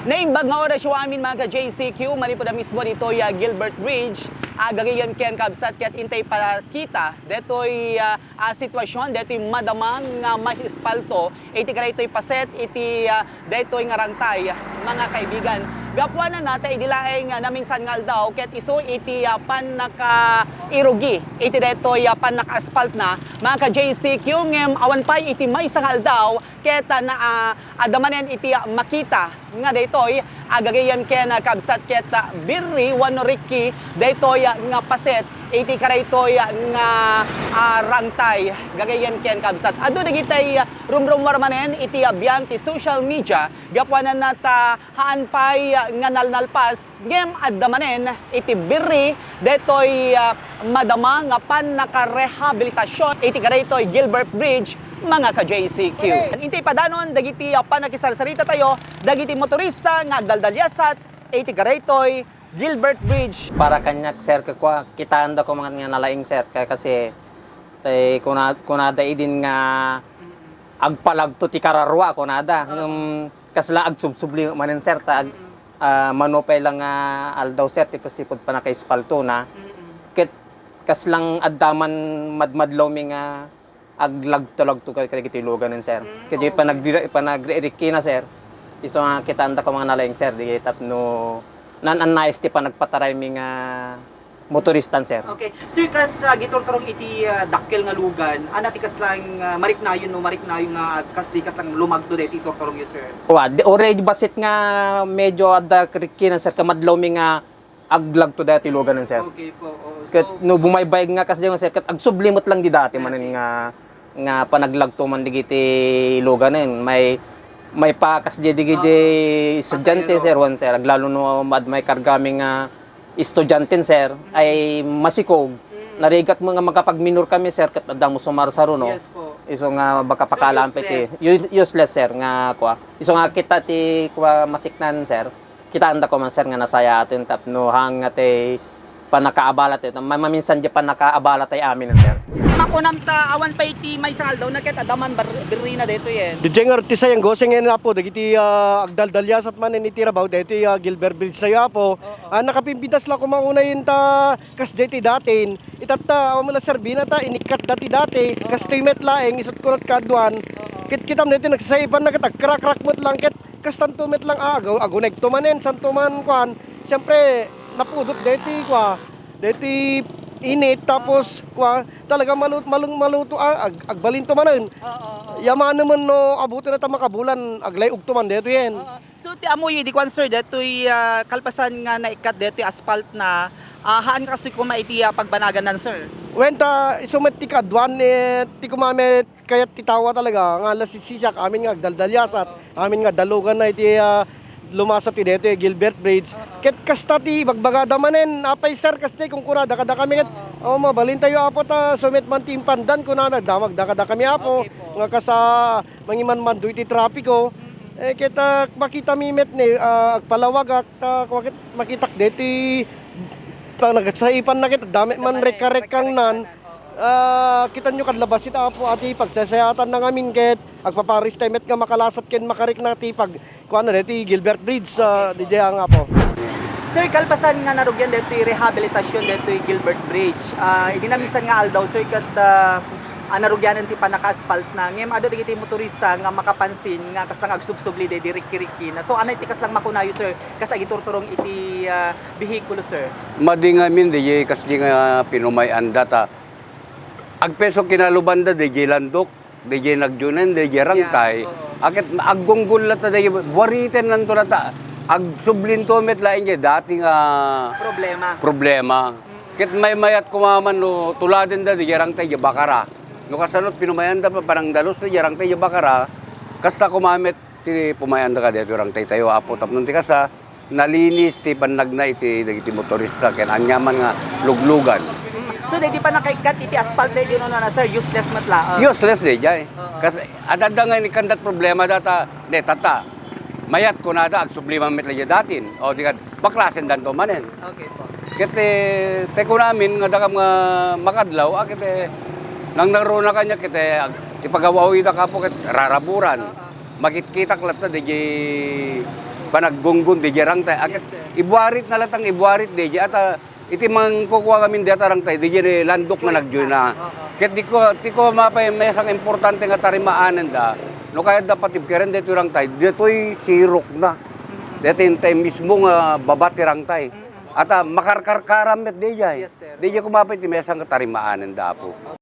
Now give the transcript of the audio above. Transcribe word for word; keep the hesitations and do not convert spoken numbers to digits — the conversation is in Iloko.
Naimbag nga oras yo amin, mga ka-J C Q, manipud a mismo ditoy, ah, Gilbert Bridge, ah, gagayyem ken kabsat ket intay pakita detoy, ah, ah, sitwasyon detoy madama nga maispalto iti kadaytoy paset iti, ah, daytoy nga rangtay, mga kaibigan. Gapuananna ta idi laeng, ah, naminsan nga aldaw ket isu iti, ah, pannakairugi iti daytoy, ah, pannakaaspaltna, mga ka-J C Q, ngem awan pay iti maysa nga aldaw ket, ah, na, ah, adda manen iti, ah, makita nga daytoy, ah, gagayyem ken, ah, kabsat ket, ah, birri wenno rikki daytoy, ah, nga paset iti kadaytoy, ah, nga, ah, rangtay gagayyem ken kabsat. Adu dagiti, ah, rumrummuar manen iti, ah, biag ti social media gapuananna ta haan pay, ah, nga nalnalpas ngem adda manen iti birri daytoy, ah, madama nga pannakarehabilitasyon iti kadaytoy Gilbert Bridge, mga ka-J C Q. Intay padanon dagiti, ah, pannakisarsaritatayo dagiti motorista nga agdaldaliasat iti kadaytoy Gilbert Bridge. Para kaniak, sir, kakua, kitaenda koma nga nalaing, sir, ka-, kasi tay kuna-, kunada idin nga agpalagto ti kararua, kunada. Ngem kasla agsubsubli manen, sir, ta ag-, ah, mano pay la nga aldaw, sir, ti pastipud pannakaispaltona. Ket kasla adda man madmadlawmi nga aglagto-lagto kadagiti luganen, sir. Ket di panagri-, panagririkkina, sir. Isu nga kitaenda koma nga nalaing, sir, di tapno naan-annais ti panagpataraymi nga motoristan, sir. Okay. Sir, kas, ah, agiturturong iti, ah, dakkel nga lugan, ania ti kasla, ah, mariknayon no mariknayo nga kas, kasla lumagto daytoy iturturongyo, sir? Wa, di, already bassit nga medyo adda rikkina, sir, kamadlawmi nga aglagto daytoy luganen, sir. Okay po, oo. Ket so no bumaybayag nga kasdiay, sir, ket agsubli met lang ti dati manen nga, nga panaglagto man dagiti luganen. May, may pa kasdiay dagiti estudiante, sir, wen, sir. Aglalo no maad may kargami nga estudianten, sir, ay masikog. Narigat mo nga makapagminor kami, sir, ket adda mo sumarsaro, no? Yes po. Isu nga makapakalaan pay ti useless, sir, nga kua. Isu nga kita ti kua masiknan, sir. Kitaendako man, sir, nga nasayaaten tapno haan nga ti pannakaabala tayo. Ma-, maminsan ti pannakaabala tayo amin, sir. Makunam ta awan pay iti maysa nga aldaw na ket adda man bar-, birrina daytoy, eh. Didiay ngarud ti sayangko, singin, Apo, dagiti, ah, agdaldaliasat manen iti rabaw daytoy, ah, Gilbert Bridge tayo, Apo. Oo. Ah, nakapimpintas la koma unay ta kasdiay ti datin. Itatta, awan la serbina ta, inikkatda ti dati. Oo. Kastoy met laeng, isut kunat kaduan. Oo. Ket kitam daytoy nagsaipanna ket agkrakrak met lang ket kastanto met lang, ah, agu-, agunegto manen, santo man, kuan. Siyempre, napudot daytoy, kua, daytoy init, tapos, kua, talaga malu-, malung-, maluto, ah, ag-, agbalinto manen. Oo, oo. Yamanen man no, abuton ta makabulan, aglay-ogto man daytoy, yen. Oo. So, ti ammoyo idi kuan, sir, daytoy, ah, kalpasan nga naikkat daytoy asphalt na, ah, haan nga kastoy koma iti, ah, pagbanaganna, sir? Wen, ta, isu met ti kaduan, eh, ti koma met kayat ti tawa talaga nga nasisiak amin nga agdaldaliasat, amin nga adda luganna iti, ah, lumasa ti daytoy Gilbert Bridge. Ket kasta ti ibagbagada manen, apay, sir, kasta ti kunkunada kadakami ket, "Oh, mabalintayo, Apo, ta isu met man ti impandan," kunana, damagda kadakami, Apo, nga kas, ah, mangimanmando iti trapiko. Eh, ket, ah, makitami met ni, ah, agpalawagak, ta, kua ket makitak daytoy panagsaipanna ket adda met man rekka-rekkangnan. Ah, kitanyo kad labas ita, Apo, a ti pagsaysayaatanna ngamin ket agpaparis tayo met nga makalasat ken makarikna ti pag-, kuana daytoy Gilbert Bridge, ah, didiay nga, Apo. Sir, kalpasan nga narugian daytoy rehabilitasyon daytoy Gilbert Bridge, ah, idi naminsan nga aldaw, sir, ket, ah, ah, narugianen ti pannaka-asphalt na. Ngem adu dagiti motorista nga makapansin nga kasla nga agsubsubli daydi rikki-rikki na. So, ania ti kasla makunayo, sir, kas agiturturong iti, ah, behikulo, sir? Madi ngamin, diay kasdi nga pinumay-anda ta agpeso kinalubanda, diay landok, diay nagyunen, diay rangtay. Yeah, oo. Aket aggunggol latta, diay buariten nanto latta. Agsublinto met laeng diay dati nga problema. Problema. Ket maymayat koma man no tuladenda diay rangtay diay Bacara. No kasano pinumay-anda pa, panangdalusda diay rangtay diay Bacara, kasta koma met ti pumay-anda ka daytoy rangtay tayo, Apo, tapno ti kasta, nalinis ti bannagna iti dagiti motorista ken aniaman nga luglugan. So, daydi pannakaikkat iti asphalt daydi no, no, sir, useless met la, ah. Useless daydiay. Oo. Kas-, adda nga inikkandat problema data, ne, tata. Mayat kunada, agsubli man met la diay datin. O, di kad-, baklasen danto manen. Okay po. Ket, eh, ti kunamin nga dakam nga makadlaw, a, ket, eh, nangnangruna kaniak, ket, eh, ag-, ti pagaw-awida kapo, ket raraburan. Oo. Makitkitak latta, diay Panaggunggon diay rangtay. Ak-, Yes, sir. Ibuarit na latang ibuarit diay. Ata, iti mangkukua ngamin diay ta rangtay, diay ni landok nga nagjoyna. Aha. Ket di ko, di ko mapay maysa nga importante nga tarimaanenda. No kayatda patibkeren daytoy rangtay, daytoy sirok na. Mm-mm. Daytoy intay mismo nga baba ti rangtay. Mm-mm. Ata, makarkarkaram met diay. Yes, sir. Diay ko mapay ti maysa nga tarimaanenda, Apo.